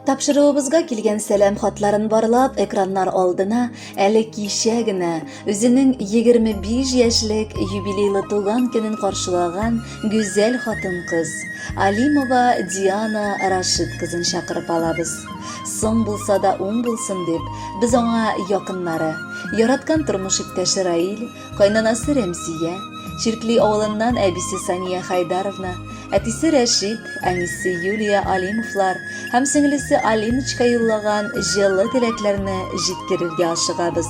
Тапшыруыбызга килгән сәлам хатларын барлап, экраннар алдына әле кичә генә үзенең 25 яшьлек юбилейлы туган көнен каршылаган гүзәл хатын-кыз Алимова Диана Рашид кызын чакырып алабыз. Соң булса да уң булсын дип, без аңа якыннары, яраткан тормыш иптәше Раил, Кайнанасы Рәмзия, Чиркли авылыннан әбисе Сания Хайдаровна, әтисе Рәшит, әнисе Юлия Алимовлар һәм сеңлесе Алиночка юллаган җылы теләкләрне җиткерергә ашыгабыз.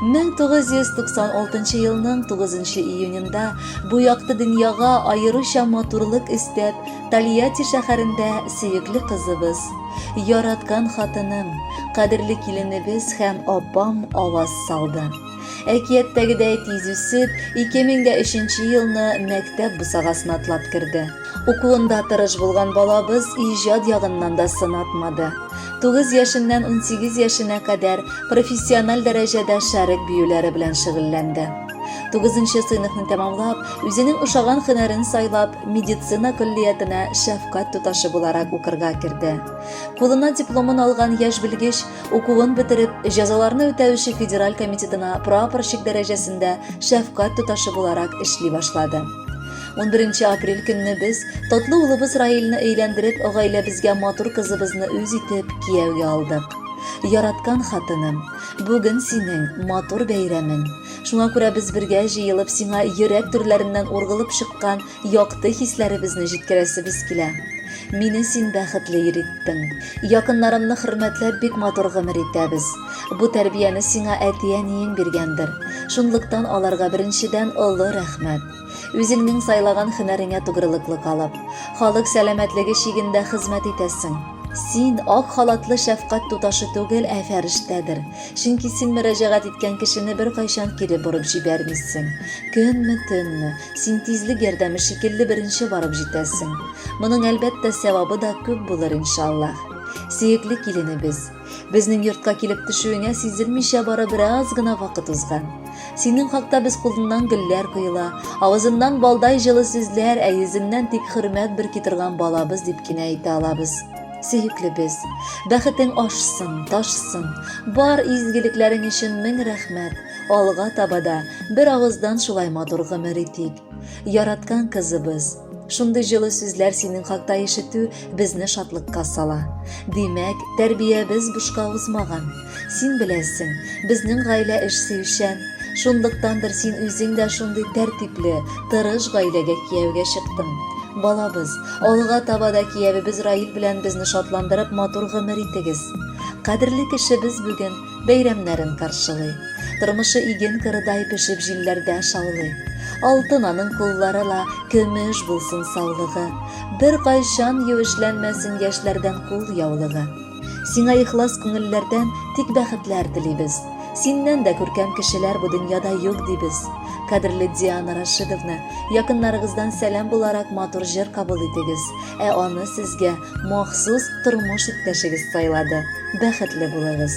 1996 елның 9 июнендә бу якты дөньяга аеруча матурлык өстәп, Тольятти шәһәрендә сөекле кызыбыз, яраткан хатыным, кадерле киленебез һәм апам аваз салды. Әкияттәгедәй тиз үсеп, 2003 елны мәктәп бусагасына атлап керде. Укуында тырыш булган балабыз иҗат ягыннан да сынатмады. 9 яшеннән 18 яшенә кадәр профессиональ дәрәҗәдә шәрык биюләре белән шөгыльләнде. 9 сыйныфны тәмамлап, үзенең ошаган һөнәрен сайлап, медицина көллиятенә шәфкать туташы буларак укырга керде. Кулына дипломын алган яшь белгеч Укуын бетереп, җәзаларны үтәүче федераль комитетына прапорщик дәрәҗәсендә шәфкать туташы буларак эшли башлады. 11 апрель көнне без татлы улыбыз Раилне өйләндереп, гаиләбезгә матур кызыбызны үз итеп кияүгә алдык. Яраткан хатыным, бүген синең матур бәйрәмең. Шуңа күрә без бергә җыелып сиңа йөрәк түрләреннән ургылып чыккан Якты хисләребезне җиткерәсебез килә. Мине син бәхетле ир иттең. Якыннарымны хөрмәтләп бик матур гомер итәбез. Бу тәрбияне сиңа әти-әниең биргәндер. Шунлыктан аларга беренчедән олы рәхмәт. Үзеңнең сайлаган һөнәреңә тугрылыклы калып, халык сәламәтлеге чигендә хезмәт итәсең. Син ак халатлы шәфкать туташы түгел, ә фәрештәдер. Чөнки син мөрәҗәгать иткән кешене беркайчан кире борып җибәрмисең. Көнме, төнме, Син тизлек ярдәме шикелле беренче барып җитәсең. Моның, әлбәттә, сәвабы да күп булыр, иншаллаһ. Сөекле киленебез, безнең йортка килеп төшүеңә сизелмичә бары бераз гына вакыт узган. Синең хакта без кулыннан гөлләр коела, авызыннан балдай җылы сүзләр, ә йөзеннән тик хөрмәт бөрки торган балабыз дип кенә әйтә алабыз. Сөеклебез, бәхетең ашсын, ташсын, бар изгелекләрең өчен мең рәхмәт. Алга таба да бер авыздан шулай матур гомер итик. Яраткан кызыбыз, шундый җылы сүзләр синең хакта ишетү безне шатлыкка сала. Димәк, тәрбиябез бушка узмаган. Син беләсең, безнең гаилә эш сөючән. Шунлыктандыр син үзең дә шундый тәртипле, тырыш гаиләгә кияүгә чыктың. Балабыз, алга таба да киявебез Раил белән безне шатландырып матур гомер итегез. Кадерле кешебез бүген Бәйрәмнәрен каршылый. Тормышы иген кырыдай пешеп җилләрдә шаулый. Алтын аның куллары ла, көмеш булсын саулыгы. Беркайчан юешләнмәсен яшьләрдән кул яулыгы. Сиңа ихлас күңелләрдән тик бәхетләр телибез. Синнән дә күркәм кешеләр бу дөньяда юк дибез. Кадерле Диана Рашидовна, якыннарыгыздан сәлам буларак матур җыр кабул итегез, ә аны сезгә махсус тормыш иптәшегез сайлады. Бәхетле булыгыз!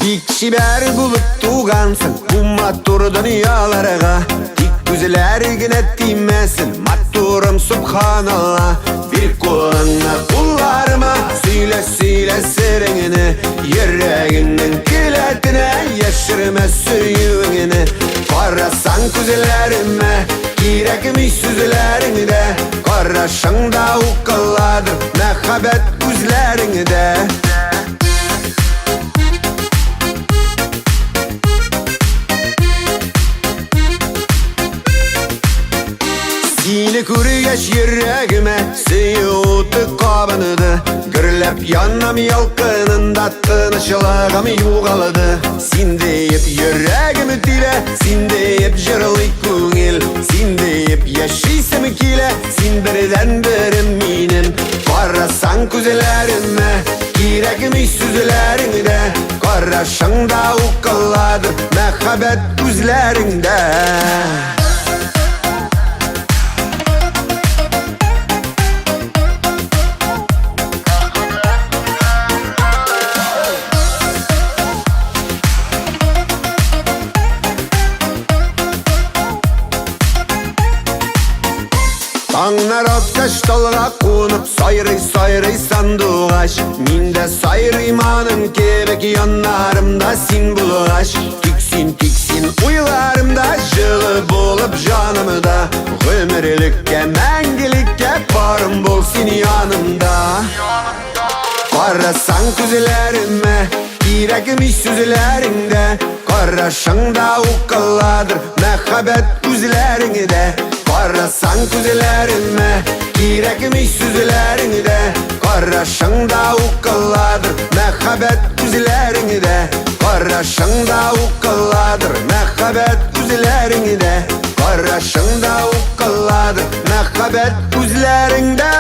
Бик чибәр булып тугансың бу матур дөньяларга. Тик күзләр генә тимәсен, матурым, субханалла. Бир кулыңны кулларыма, сөйлә, сөйлә сереңне. Йөрәгеңнең келәтенә яшермә сөюеңне. Карасаң күзләремә, кирәкми сүзләрең дә. Карашыңда укыладыр мәхәббәт күзләреңдә. Сине күргәч йөрәгемә сөю уты кабынды. Гөрләп янам ялкынында, тынычлыгым югалды. Син диеп йөрәгем тибә, син диеп җырлый күңел. Син диеп яшисем килә, син бердәнберем минем. Карасаң күзләремә, кирәкми сүзләрең дә. Карашыңда укыладыр мәхәббәт күзләреңдә. Таңнар аткач талга кунып сайрый-сайрый сандугач. Мин дә сайрыйм аның кебек яннарымда син булгач. Тик син, тик син уйларымда җылы булып җанымда. Гомерлеккә, мәңгелеккә барым бул син янымда. Карасаң күзләремә, кирәкми сүзләреңдә. Карашыңда укыладыр мәхәббәт күзләреңдә. Карасаң күзләремә, кирәкми сүзләреңдә. Карашыңда укыладыр мәхәббәт күзләреңдә. Карашыңда укыладыр мәхәббәт күзләреңдә. Карашыңда укыладыр мәхәббәт күзләреңдә.